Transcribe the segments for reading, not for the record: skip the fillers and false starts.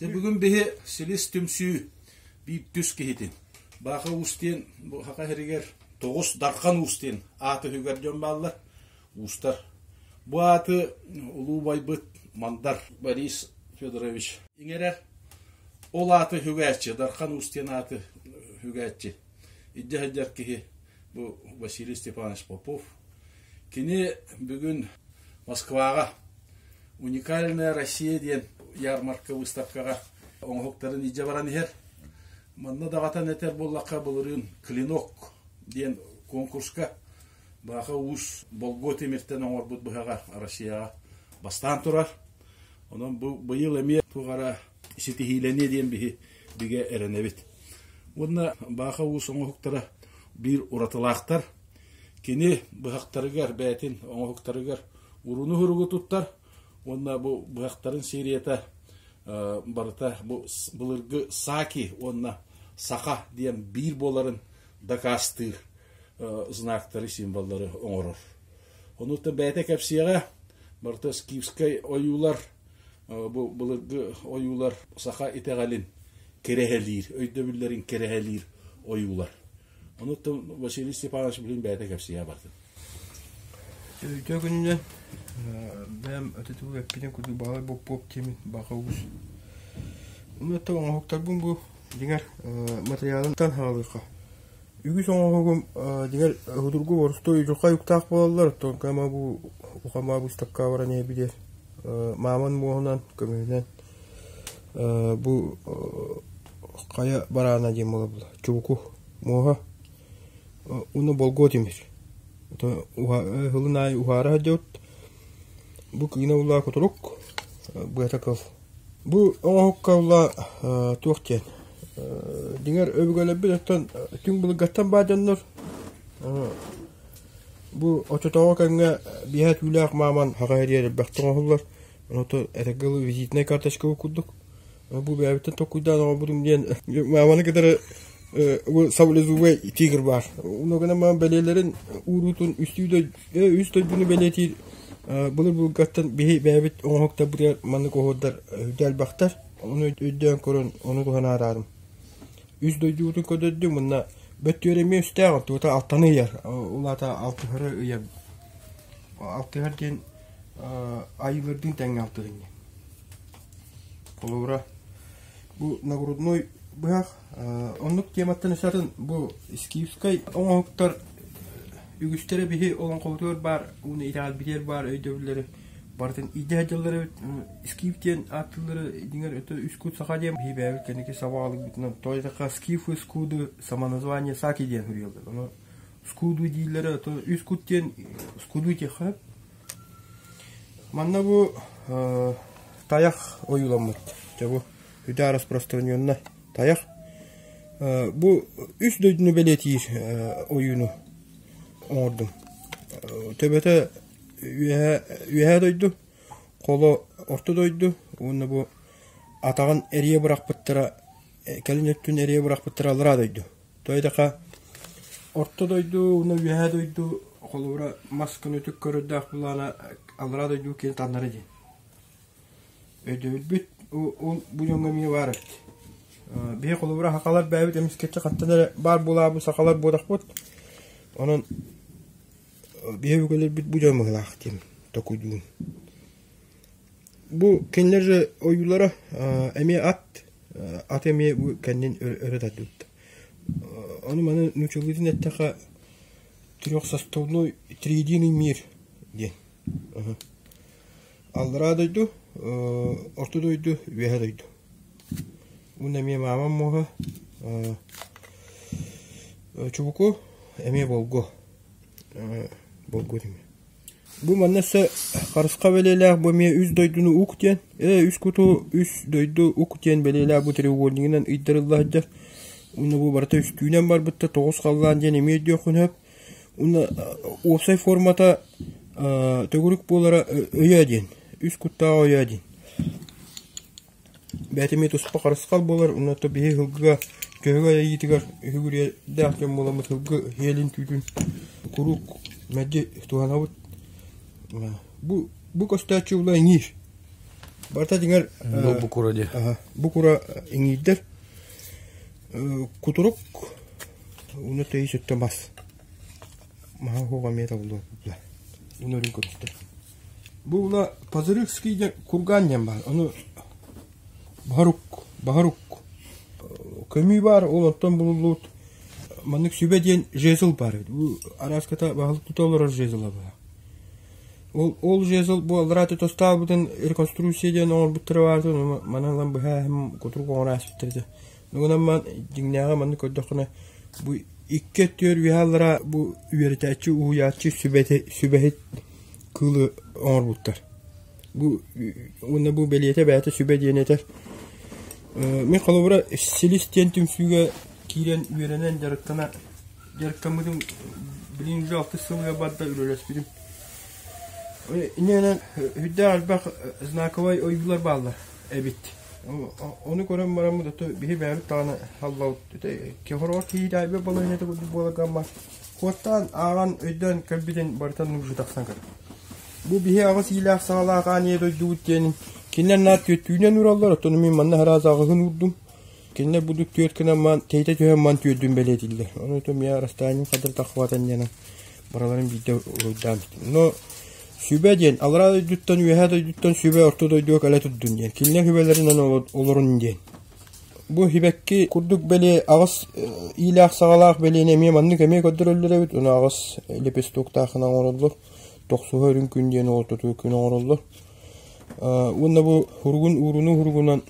Дьэ бүгүн биһи Силис түмсүү биир түс киһитин Бааха Уус диэн бу Саха сиригэр Тоҕус Дархан Уус диэн аат үһүгэр дьон бааллар, уустар. Бу ааты улуу убайбыт Мандар Борис Федорович иҥэрэр. Ол ааты үһүгээччи, Дархан Уус диэн ааты үһүгээччи. Илдьэ сылдьар киһи бу Василий Степанович Попов. Кини бүгүн Москваҕа Уникальная Россия диэн ярмарка выставкаҕа оҥоһуктарын илдьэ баран иһэр. Манна даҕатан этэр буоллахха, былырыын «Клинок» диэн конкурска Бааха Уус болгуо тимиртэн оҥорбут быһаҕа Россияҕа бастаан турар. Онон бу быйыл эмиэ туох эрэ ситиһиилэниэ диэн биһи бигэ эрэнэбит. Уонна Бааха Уус оҥоһуктара биир уратылаахтар. Кини быһахтарыгар, бэйэтин оҥоһуктарыгар уруну-уһуругу туттар уонна бу быһахтарын серията барыта бу былыргы саки уонна саха диэн биир буоларын дакаастыыр знактары, символлары оҥорор. Онуттан бэйэтэ кэпсиэҕэ, барыта скифскай ойуулар, бу былыргы ойуулар саха итэҕэлин кэрэһэлиир, өйдөбүллэрин кэрэһэлиир ойуулар. Онуттан Василий Степанович билин бэйэтэ кэпсиэҕэ бардын. Өйдөө күнүнэн бэйэм өтөтүгү эппитин курдук баҕалар боппуоп диэмин баҕа уус. Онуоттан оҥоһуктарбын бу дьиҥэр материалынтан хаалыахха. Үгүс оҥоһугум дьиҥэр судургу боростуой удьурхай уктаах буолаллар, оттон кама бу ухама быыстапка баран иһэбитигэр мааман муоһунан, көмүһүнэн бу хайа бараана диэн буолар чубуку муоһа уонна болгуо тимир. Сылын аайы уһаара сылдьабыт. Бу кыына улаа кутурук, быата кыл. Бу оҥоһукка улаа туох диэн дьиҥэр өбүгэлэрбит оттон түҥ былыргаттан баар дьоннор бу оччотооҕу кэмҥэ биэһэ түүлээх мааман хаҕа эрийэр элбэхтик оҥоһуллар. Ону этэргэ дылы визитнай карточка курдук. Бу бэйэбиттэн толкуйдаан оҥорбутум диэн мааманы кытары бу саблезубый тигр баар. Уну гынан маам бэлиэлэрин ууруутун үстүү үс дойдуну бэлиэтиир былыр былыргаттан биһи бэйэбит оҥоһуктарбытыгар маннык оһуордар үрдэ элбэхтэр. Ону өйдөөн көрөн ону туһанаараарым. Үс дойдубутун көрдөрдүм уонна бөттүөр эмиэ үстээх тута алтаны ыйар. Улаата алтыһары ыйар. Алтыһар диэн айыылардыын тэҥҥэ алтыһынньа. Холобура, бу нагрудной быһах оннук тематтан атын бу скифскай оҥоһуктар үгүстэрэ биһи олоҥхобутугар баар уонна итэҕэлбитигэр баар өйдөбүллэри барытын илдьэ сылдьаллар эбит. Скиф диэн ааттыыллара дьиҥэр өтө үс кут саха диэн биһи бэйэбит кэнники сабаҕалыырбытынан тоҕо диэтэххэ скифы скуды самоназвание саки диэн суруйаллар. Ону скуду дииллэрэ то үс кут диэн скуду диэххэ Манна бу тайах ойууламмыт. Дьэ бу үдэ распространенный тайах. Бу үс дойдуну бэлиэтиир ойууну оҥордум. Төбөтө үөһээ дойду, холо орто дойду уонна бу атаҕын эрийэ бырахпыттара, кэлин өттүн эрийэ бырахпыттара аллараа дойду. Тоҕо Орто дойду уонна Үөһээ дойду холобура мас көнөтүк көрөрдөөх былаана Аллараа дойду киэн таҥнары диэн. Өйдөбүлбүт ол бу дьоҥҥо эмиэ баар эбит. Биһи холобура сахалар бэйэбит эмискэччи хантан эрэ баар буолаабыт сахалар буотахпыт. Онон биһи өбүгэлэрбит бу дьон быһыылаах диэн токуйдуун. Бу кинилэр ойуулара эмиэ ат, ат эмиэ бу кэннин өрө тардыбыт. Ону маны нууччалыытын эттэххэ трехсоставной триединый мир диэн. Аллараа дойду, орто дойду, үөһэ дойду. Уонна эмиэ маамам муоһа чубуку эмиэ болгуо. Болгуо эмиэ. Бу манна өссө харысха бэлиэлээх бу эмиэ үс дойдуну ук диэн, үс куту үс дойду ук диэн бэлиэлээх бу треугольнигынан ыйдарылла сылдьар. Уонна бу барыта үстүүнэн барбытта тоҕус халлаан диэн эмиэ өйдүөххүн сөп. Уонна уопсай формата төгүрүк буолара өйөө диэн, үс куттаах өйөө диэн. Бэйэтэ эмиэ туспа харысхал буолар, уонна то биһи сылгыга көһүгэ айыытыгар үһүгүрүөдээх дьон буоламмыт сылгы сиэлин түүтүн куруук мэлдьи туһанабыт. Бу бу көстөөччү була иҥиир. Барыта дьиҥэр Бу кура дии. Бу кура иҥиирдэр. Кутурук уну төйүс өттө мас. Маһа хуоҕа эмиэ табыллыбат була. Уну өрүн көрүстэр. Бу ула Пазырыкский диэн курган диэн баар. Ону Баһарук, Баһарук көмүү баар, ол оттон булуллубут маннык сүбэ диэн жезл баар эбит. Бу арааската баһылык тута олорор жезла баар. Ол, ол жезл бу аллараа тостаабытын реконструкция диэн оҥорбуттара баарын манан ылан быһааһым кутурук оҥоро ааспыттар этэ. Нугунан ман дьиҥнээҕи маннык көрдөххүнэ бу икки өттүгэр үөһэ аллараа бу үөрэтээччи уһуйааччы сүбэти сүбэһит кыылы оҥорбуттар. Бу уонна бу бэлиэтэ бэйэтэ сүбэ диэн этэр. Мин холобура Силис диэн түмсүүгэ киирэн үөрэнэн дьарыктана дьарыктаммытым билигин уже алтыс сылга барда үлэлэспитим. Иннинэн үрдээх элбэх знаковай ойуулар бааллар эбит. Ону көрөн бараммыт ото биһи бэйэбит даҕаны халлабыт кехороҕор киһи балаһыанньата курдук буоларга куоттаан ааҕан өйдөөн кэлбитин барытын уже тахсан көрөр. Бу биһи аҕыс иилээх-саҕалаах аан ийэ дойдубут диэн кинилэр наар түөртүүнэн уураллар, оттон мин манна араас аҕыһын уурдум. Кинилэр будук түөрт гынан маан, тэйитэ түһэн маан түөрдүн бэлиэтииллэр. Ону отон миэхэ расстоянием хадыр таххыбатан диэн барыларын биирдэ уруйдаан бүттүм. Но сүбэ диэн аллараа дойдуттан, үөһээ дойдуттан сүбэ орто дойдуга кэлэ турдун диэн. Кинилэр сүбэлэринэн олорун диэн. Бу сибэкки курдук бэлиэ аҕыс иилээх-саҕалаах бэлиэни эмиэ маннык эмиэ көрдөрөллөр эбит. Ону аҕыс лепестоктаахына оҥороллор. Тохсуһа үрүҥ күн диэн ортотугар күн оҥороллор. Уонна бу хуругун ууруну хуругунан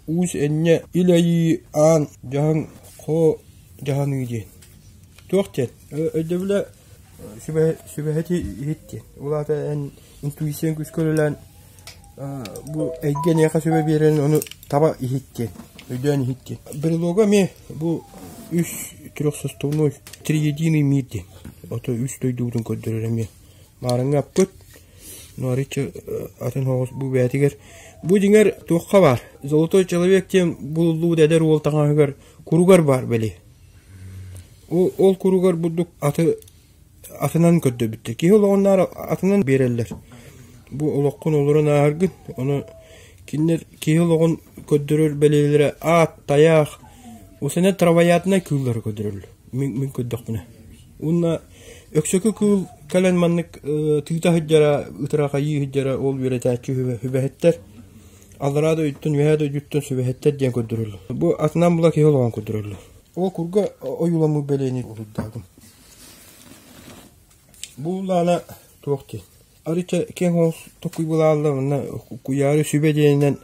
уус энньэ ил айыы аан дьаһаҥ хоо дьаһаныы диэн. Туох диэн? Өйдөбүлэ сүбэһити иһит диэн. Ол аата эн интуицияҥ күүскэ үлэлээн бу эйгэ эниэхэ сүбэ биэрэн ону таба иһит диэн, өйдөөн иһит диэн. Брелога эмиэ бу үс трехсоставной триединый мир диэн. Ото үс дойдубутун көрдөрөр эмиэ. Маарыҥҥа аппыт, ну арычча атын соҕус бу бэйэтигэр. Бу дьиҥэр туохха баар? Золотой человек диэн булуллубут эдэр уол таҥаһыгар куругар баар били. Ол, ол куругар бурдук аты атынан көрдөбүттэр. Киһи олоҕуннаар атынан биэрэллэр. Бу олоххун олорон ааһаргын, ону кинилэр киһи олоҕун көрдөрөр бэлиэлэрэ аат, тайаах, осенен травояднай кыыллары көрдөрөллөр. Мин, мин көрдөхпүнэ. Уонна өксөкү кыыл кэлэн маннык тыыта сылдьара, ытырахайыы сылдьара ол үөрэтээччи сүбэһиттэр. Аллараа дойдуттан, үөһээ дойдуттан сүбэһиттэр диэн көрдөрөллөр. Бу атынан була киһи олоҕун көрдөрөллөр. Ол курга ойууламмыт бэлиэни уруйдаатым. Бу улаана туох диэн. Арыча киэҥ оҕус токуй булаалла уонна куйаары сүбэ диэнинэн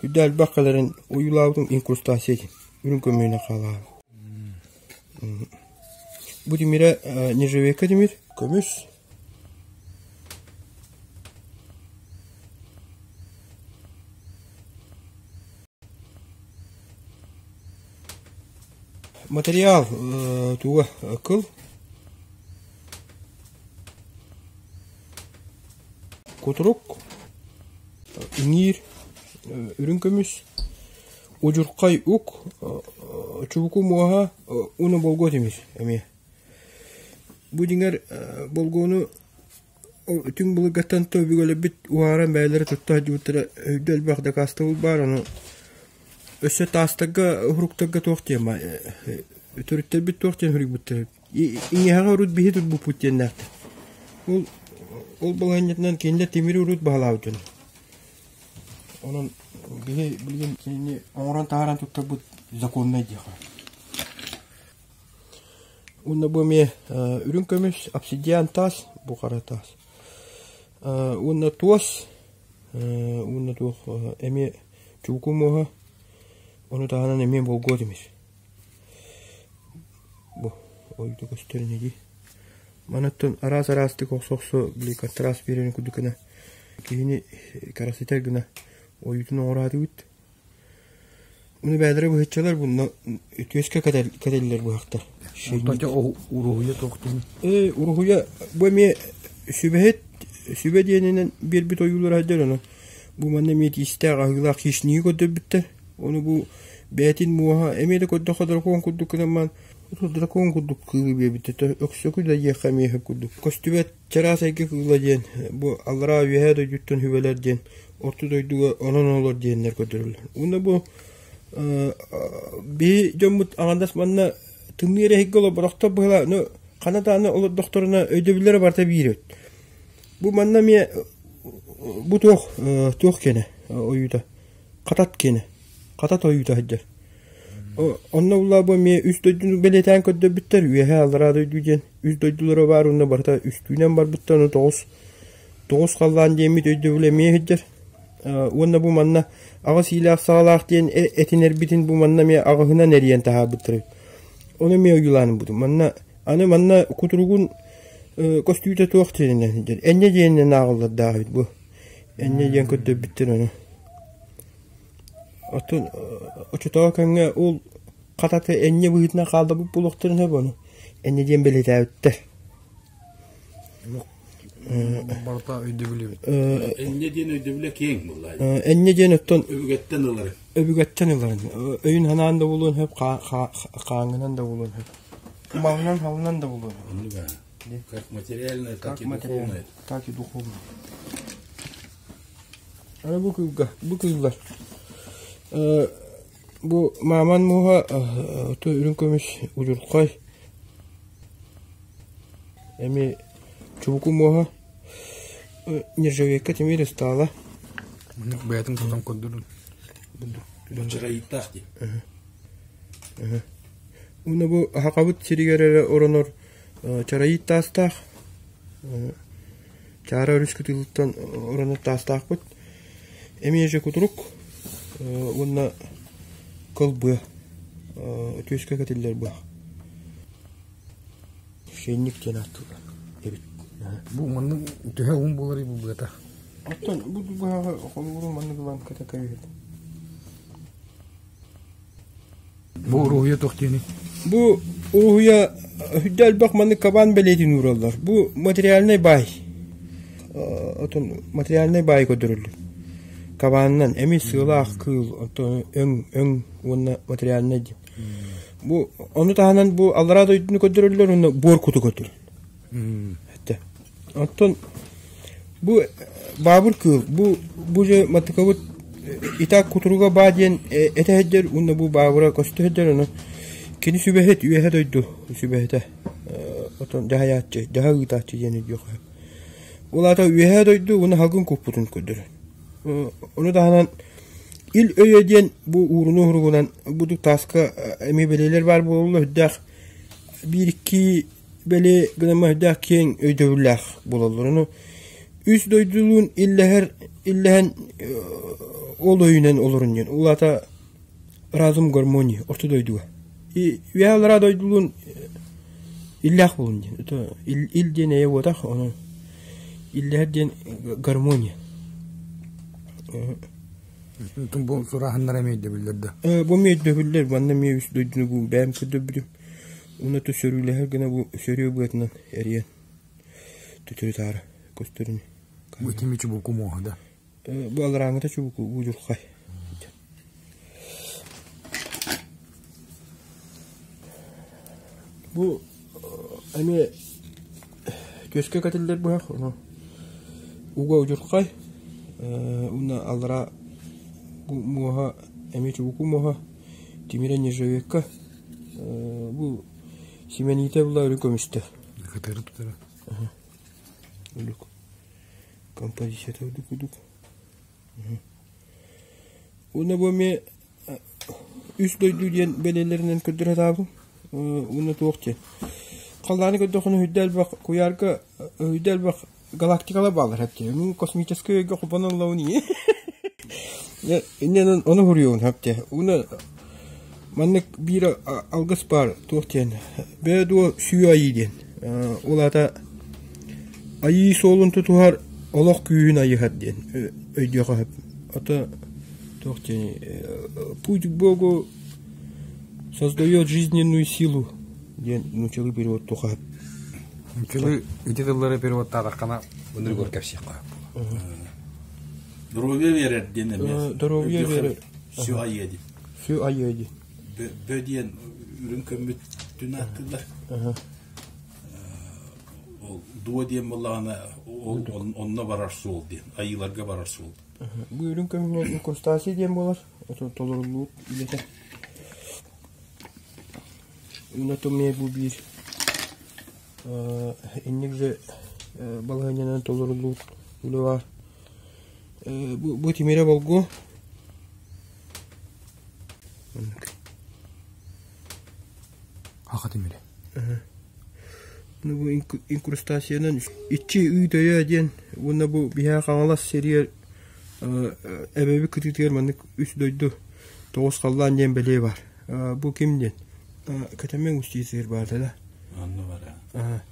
үрдэ элбэх кэлэрин ойуулаабытым инкрустация диэн. Үрүҥ көмүөнэ хаалаабыт. Бу тимирэ нержавейка тимир, көмүс. Материал туга кыл кутурук иҥиир үрүҥ көмүс удьурхай ук чубуку муоһа уна болгуо тимир эмиэ бу дьиҥэр болгуону Түҥ былыргаттан өбүгэлэрбит уһааран бэйэлэрэ тутта сылдьыбыттара өйдө элбэх дакаастабыл баар, ону өссө таастарга, уһуруктарга туох диэн төрүттэрбит туох диэн суруйбуттара иҥэһэҕэ урут биһи турбуппут диэннээхтэр. Ол ол балаһыанньатынан кинилэр тимири урут баһылаабыт дьон. Онон биһи билигин кинини оҥорон таһааран туттарбыт законнай диэххэ. Уонна бу эмиэ үрүҥ көмүс, обсидиан таас, бу хара таас. Уонна туос, уонна туох эмиэ чубуку муоһа, ону таһынан эмиэ болгуо тимир. Бу ойуута көстөр ини дии. Манаттан араас-араастык охсо-охсо били контраст биэрэрин курдук гына киһини красотар гына ойуутун оҥораатыбыт. Уну бэйэлэрэ быһыччалар bunна үтүөскэ кэтэллэр быһахтар. Уруһуйа туохтун? Ээ, уруһуйа бу эмиэ сүбэһит сүбэ диэнинэн биэрбит ойуулара сылдьар ону бу манна эмиэ тиистээх аһыылаах хищниги көрдөрбүттэр. Ону бу бэйэтин муоһа эмиэ да көрдөххө дракон курдук гынан баран дракон курдук кыылы биэрбиттэр. Өксөкү да диэххэ эмиэ сөп курдук. Көстүбэт чараас эйгэ кыыла диэн бу аллараа үөһээ дойдуттан сүбэлэр диэн. Орто дойдуга онон олор диэннэр көрдөрөллөр. Уонна бу биһи дьоммут аҥардас манна тымныы эрэ иһиггэ олорботохтор быһыылаах, ну ханна даҕаны олордохторуна өйдөбүллэрэ барыта биир эбит. Бу манна эмиэ бу туох туох киэнэ ойуута хатат киэнэ хатат ойуута сылдьар. Онно булла бу эмиэ үс дойдуну бэлиэтээн көрдөрбүттэр үөһээ аллараа дойду диэн үс дойдулара баар уонна барыта үстүүнэн барбыттар ону тоҕус тоҕус халлаан диэммит өйдөбүл эмиэ сылдьар. Уонна бу манна аҕыс иилээх саҕалаах диэн этинэрбитин бу манна эмиэ аҕыһынан эрийэн таһаарбыттар эбит. Ону эмиэ ойуулаан ылбытым. Манна аны манна кутуругун көстүүтэ туох диэнинэн сылдьар. Энньэ диэнинэн ааҕыллардаах эбит бу. Энньэ диэн көрдөрбүттэр ону. Оттон оччотооҕу кэмҥэ ол хатата энньэ быһыытынан хаалларбыт буолуохтарын сөп ону. Энньэ диэн бэлиэтээбиттэр. Барыта өйдөбүл эбит. Энньэ диэн өйдөбүлэ киэҥ буоллаа. Энньэ диэн оттон өбүгэттэн ыларын. Өбүгэттэн ыларын. Өйүн ханаан да буолуон сөп, хааҥҥынан да буолуон сөп. Малынан халынан да буолуон сөп. Как материальное, так и духовное. Так и духовное. Аны бу кыылга, бу кыыллар. Бу мааман муоһа үрүҥ көмүс удьурхай Эмиэ чубуку муоһа нержавейка тимир ыстаала. Маннык бэйэтин тутан көрдөрүн. Чарайыттаах дии. Уонна бу Хахабыт сиригэр эрэ оронор чарайыт таастаах. Чаара өрүс кытылыттан оронор таастаахпыт. Эмиэ же кутурук уонна кыл быа түөскэ кэтиллэр быа. Шенник диэн ааттыыллар эбит. Бу маннык төһө уһун буоларый бу быата? Оттон бу быһаҕы холобуру маннык ылан кэтэ кэбиһэбит. Бу уруһуйа туох диэний? Бу уруһуйа үрдэ элбэх маннык кабаан бэлиэтин уураллар. Бу материальнай баай. Отон материальнай баай көрдөрүллэр. Кабаанынан эмиэ сыалаах кыыл, оттон өҥ, өҥ уонна материальнай диэн. Бу ону таһынан бу аллараа дойдуну көрдөрөллөр уонна буор куту көрдөрөллөр. Этэ. Оттон бу баабыр кыыл бу бу же матыкабыт итак кутуруга баа диэн этэ сылдьар уонна бу баабыра көстө сылдьар ону кини сүбэһит үөһэ дойду сүбэһитэ отон дьаһайааччы дьаһа ыытааччы диэн өйдүөххэ ол аата үөһээ дойду уонна халгын куппутун көрдөрөр Ону таһынан ил өйө диэн бу ууруну уһуругунан бу тааска эмиэ бэлиэлэр баар буолаллар үрдээх биир-икки бэлиэ гынан үрдээх киэҥ өйдөбүллээх буолаллар. Ону үс дойдулуун иллэһэр иллэһэн ол өйүнэн олорун диэн. Ол аата разум гармония орто дойдуга. Үөһэ аллараа дойдулуун иллээх буолун диэн. Это ил диэн эйэ буотах, ону иллэһэр диэн гармония. Бу сурааһыннар эмиэ өйдөбүллэр да? Бу эмиэ өйдөбүллэр. Манна эмиэ үс дойдуну бу бэйэм көрдөрбүтүм. Уонна то сөрүүлэһэр гына бу сөрүө быатынан эрийэн төтөрү-таары көстөрүн. Бу итими чубуку муоһа да? Бу аларааҥҥыта чубуку удьурхай. Бу эмиэ түөскэ кэтиллэр быһах, ону уга удьурхай уонна аллараа бу муоһа эмиэ чубуку муоһа тимирэ нержавейка бу симэниитэ була өрүү көмүстэр. Кытары тутара. Үлүк. Композицията үрдүк курдук. Уонна бу эмиэ үс дойду диэн бэлиэлэринэн көрдөрө сатаабым. Уонна туох диэн. Халлааны көрдөххүнэ үрдэ элбэх куйаарга үрдэ элбэх галактикалар бааллар хэптиэ. Мин космическай өйгө холбонон ылабын ии. Иннинэн ону суруйабын хэптиэ. Уонна маннык биир алгыс баар туох диэн бэйэ дуо сүү айыы диэн. Ол аата Айыы суолун тутуһар олох күүһүн айыһар диэн өйдүөххэ сөп. Ото туох диэний путь к Богу создает жизненную силу диэн нууччалыы перевод туха сөп. Нууччалыы ити тыллары переводтаатаххына ынырыгар кэпсиэххэ сөп. Здоровье берер диэн эмиэ. Здоровье берер. Сү айыы диэн. Сү айыы диэн. Бө диэн үрүҥ көммүт түн ааттыыллар. Ол дуо диэн буоллаҕына ол онно барар суол диэн, айыыларга барар суол. Бу үрүҥ көмүһүнэн инкрустация диэн буолар, толоруллубут үлэтэ. Уна бу биир инник же балаһыанньанан толоруллубут үлэ баар. Бу тимирэ болгуо. Аха тимирэ. Ну бу инкрустациянан иччи үүт өйө диэн уонна бу биһээ Хаҥалас сиригэр эбэбит кытыытыгар маннык үс дойду тоҕус халлаан диэн бэлиэ баар. Бу ким диэн? Кэтэмэҥ устиисыгар баар да? Онно бар.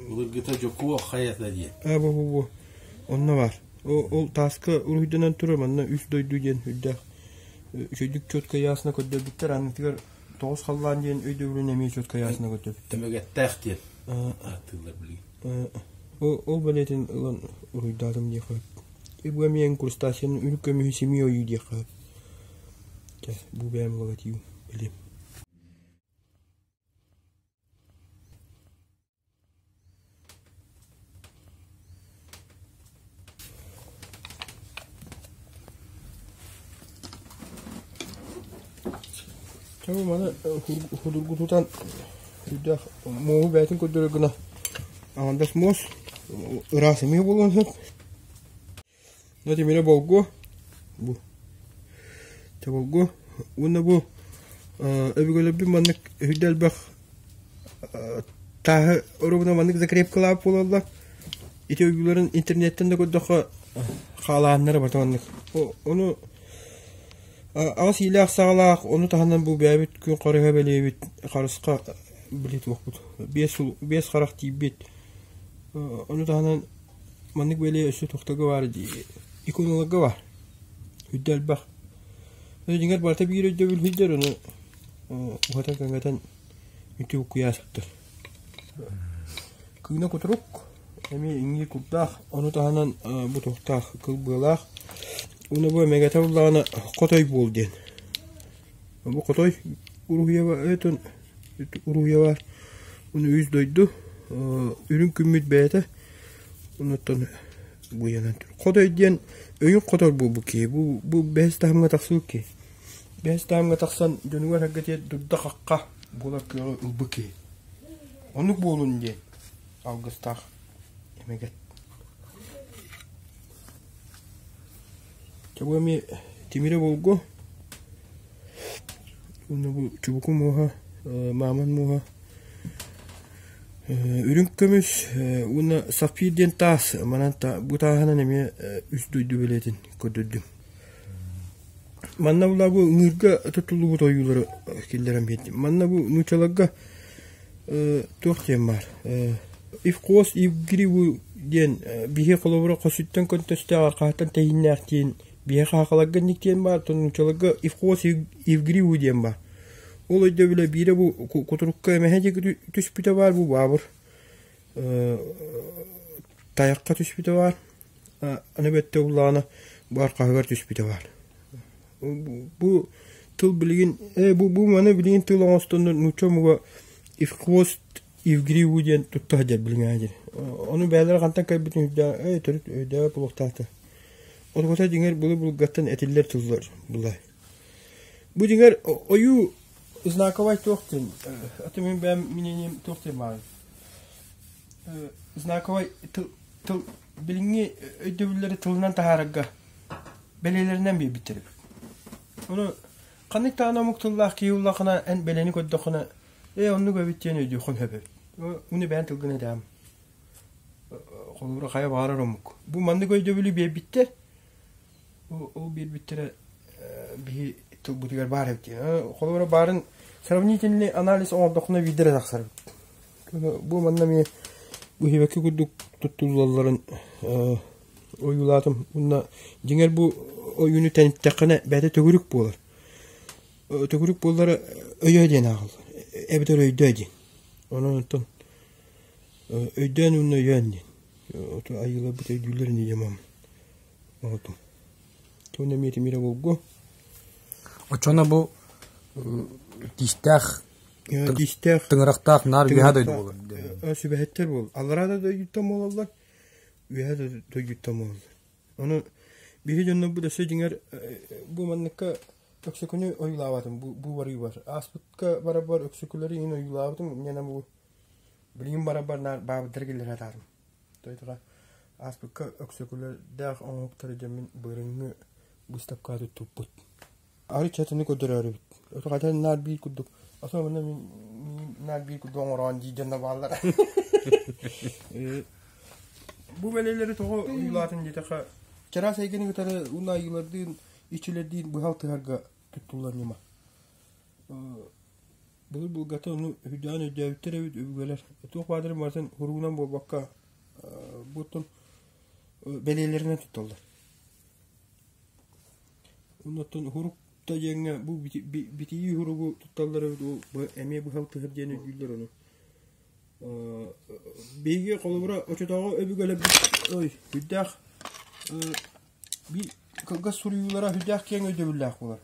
Былыргыта Дьокуо хайата диэн. А бу бу бу. Онно бар. Ол тааска уруһуйданан турар манна үс дойду диэн үрдээх үчүгдүк четко ясно көрдөрбүттэр аннытыгар тоҕус халлаан диэн өйдөбүлүн эмиэ четко ясно көрдөрбүттэр. Түмэгэттээх диэн ааттыыллар билигин. Ол бэлиэтин ылан уруйдаатым диэххэ сөп. Бу эмиэ инкрустацияны үрүк көмүһү симии ойуу диэххэ сөп. Чэ, бу бэйэм логотибым билиэм. Чэ, маны судургутутан сүрдээх муоһу бэйэтин көрдөрөр гына аҥардас муос ыраас эмиэ буолуон сөп. Тимирэ болгуо бу чоболгуо уонна бу өбүгэлэрбит маннык өһүдэ элбэх тааһы оруобуна маннык закрепкалаабыт буолаллар. Ити ойууларын интернеттэн да көрдөххө хаалааннара барыта маннык. Ону аҕыс иилээх саҕалаах ону таһынан бу бэйэбит күн харыһа бэлиэбит харысха били туохпут биэс харах тиийбит ону таһынан Маннык бэлиэ өссө тохтого баар дии. Иконаларга баар. Үрдэ элбэх. Дьиҥэр барыта биир өйдөбүл сылдьар, ону уһатан-кэҥэтэн ити буккуйаасыттар. Кыына кутурук, эмиэ иҥиир курдаах, ону таһынан бу туохтаах кыл быалаах. Уну бу эмэгэтэ буллаҕына хотой буол диэн. Бу хотой уруһуйа өтөн уруһуйа баар. Уну үс дойду үрүҥ күммүт бэйэтэ Онуттан буйанан Хотой диэн өйүн хотор буолбут киһи. Бу, бу бэһис таһымҥа тахсыбыт киһи. Бэһис таһымҥа тахсан дьонугар эргэтиэр дурда-хахха буолар кыаҕы ылбыт киһи. Оннук буолун диэн алгыстаах эмэгэт. Чэ бу эмиэ тимирэ булгу. Уонна бу чубуку муоһа, мааман муоһа Үрүҥ көмүс уонна сапфир диэн таас манан бу тааһынан эмиэ үс дойду бэлиэтин көрдөрдүм. Манна була бу ыҥыырга туттуллубут ойуулары киллэрэн биэрдим. Манна бу нууччаларга туох диэн баар Ивхоз Ивгриву диэн биһи холобура хосуттан көнтөстөөх архааттан тэйиннээх диэн биһи хаахаларга инник диэн баар, нууччаларга Ивхоз Ивгриву диэн баар. Ол өйдөбүлэ биирэ бу кутурукка эмэһэ диэки түспүтэ баар, бу баабыр тайахха түспүтэ баар, аны бэттэ буллаҕына бу архаһыгар түспүтэ баар. Бу тыл билигин бу бу маны билигин тыл оҥостоннор нуучча омуга и в хвост и в гриву диэн тутта сылдьар билиҥҥэ диэри. Ону бэйэлэрэ хантан кэлбитин өйдөөн төрүт өйдөөбөт буолуохтаахтар. Отугута дьиҥэр былыр-былыргаттан этиллэр тыллар булай. Бу дьиҥэр ойуу знаковай туох диэн, аты мин бэйэм мнением туох диэн баарый? Знаковай тыл, тыл билиҥҥи өйдөбүллэри тылынан таһаарарга бэлиэлэринэн биэрбиттэр эбит. Ону ханнык даҕаны омук тыллаах киһи уллахына эн бэлиэни көрдөххүнэ ээ оннук эбит диэн өйдүөххүн сөп эбит. Уну бэйэн тылгын этээм. Холобура хайа баҕарар омук. Бу маннык өйдөбүлү биэрбиттэр. Ол биэрбиттэрэ биһи тылбытыгар баар эбит диэн. Холобура баарын сравнительный анализ оҥордоххуна биирдэ эрэ тахсар эбит. Бу манна эмиэ быһыыбакка курдук туттуллалларын ойуулаатым. Уонна дьиҥэр бу ойууну тэниттэххинэ бэйэтэ төгүрүк буолар. Төгүрүк буоллара өйөө диэн ааҕыллар. Эбэтэр өйдөө диэн. Онон оттон өйдөөн уонна өйөөн диэн. Айыыларбыт өйдүүллэр ини диэмам. Оҕотум. Туон эмиэ тимирэ булгу. Оччоно бу тиистээх тиистээх тыҥырахтаах наар үөһэ дойду буолар. Сүбэһиттэр буол. Аллараа да дойдуттан буолаллар, үөһэ да дойдуттан буолаллар. Ону Биһи дьоннорбут өссө дьиҥэр бу манныкка өксөкүнү ойуулаабатым бу бу барыыбар. Ааспытка барарбар өксөкүлэри иһин ойуулаабытым инньэ бу билигин барарбар наар баабыттары киллэрэ сатаатым. Тойтоҕо ааспыкка өксөкүлэрдээх оҥоһуктары дьэммин бырыҥҥы быыстапкаҕа туттубуппут. Арыт чатыны көрдөрөөрүбүт. Өтөҕөтөн наар биир курдук особенно мин наар биир курдук оҥороон дии дьонно бааллар. Бу бэлиэлэри тоҕо ойуулаатын диэтэххэ, чараас эйгэни кытары уонна айыылардыын, иччилэрдиин быһа алтыһарга туттуллар ньыма. Былыр былгата ону өйдөөн өйдөөбүттэр эбит өбүгэлэр. Туох баадарын барытын хуругунан буолбакка, буоттун бэлиэлэринэн тутталлар. Оннуттан хурук да диэҥҥэ бу битийии хуругу тутталлар эбит, ол эмиэ быһа алтыһар диэн өйдүүллэр ону. Биһиги холобура оччотооҕу өбүгэлэрбит ой сүрдээх биир кылгас суруйуулара сүрдээх киэҥ өйдөбүллээх буолар.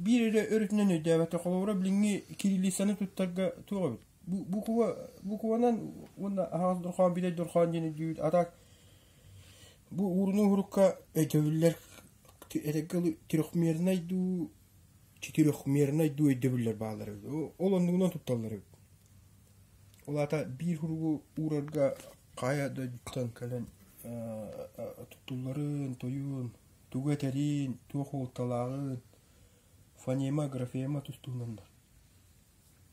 Биир эрэ өрүтүнэн өйдөөбөтө холобура билиҥҥи кириллицаны туттарга туох эбит буква букванан уонна аһаҕас дорҕоон бүтэй дорҕоон диэн өйдүүбүт а так бу уурунуу сурукка өйдөбүллэр этэргэ трехмернай дуу четырехмернай дуу өйдөбүллэр бааллар эбит. Ол оннугунан тутталлар эбит. Ол аата биир суругу уурарга хайа дойдуттан кэлэн туттулларын, тойун, тугу этэрин, туох суолталааҕын, фонема, графема тустуһунаннар.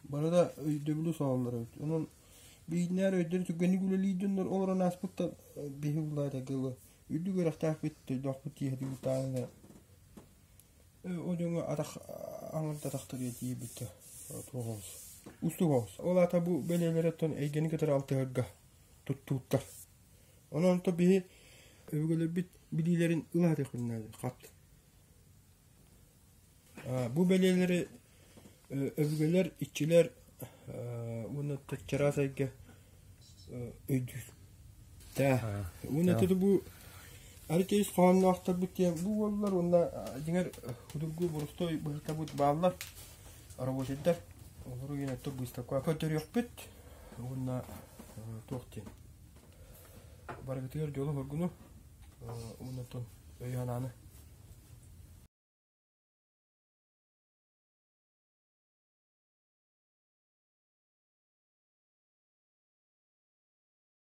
Бары да өйдөбүлү соһоллор эбит. Онон биһиннээр өйдөрү түргэнник үлэлиир дьоннор олорон ааспыттар биһи улаата дылы үрдүк үөрэхтээхпит, өйдөөхпүт тииһэтибит даҕаны Ол дьоҥҥо атах аҥардатахтарыгар тиийбиттэ туох оҕус уустук оҕус. Ол аата бу бэлиэлэри оттон эйгэни кытары алтыһарга туттууттар. Онон онто биһи өбүгэлэрбит билиилэрин ыла сатыахпын наада хат. Бу бэлиэлэри өбүгэлэр, иччилэр уонна чараас эйгэ өйдүүр. Тээ. Уонна это бу арыт ис хоһоонноохторбут диэн бу буоллар уонна дьиҥэр судургу боростуой быһыытабыт бааллар рабочайдар олору иэнэттэр быыстапкаҕа көрдөрүөхпүт уонна туох диэн барыгытыгар дьолу-соргуну уонна оттон өйү-санааны.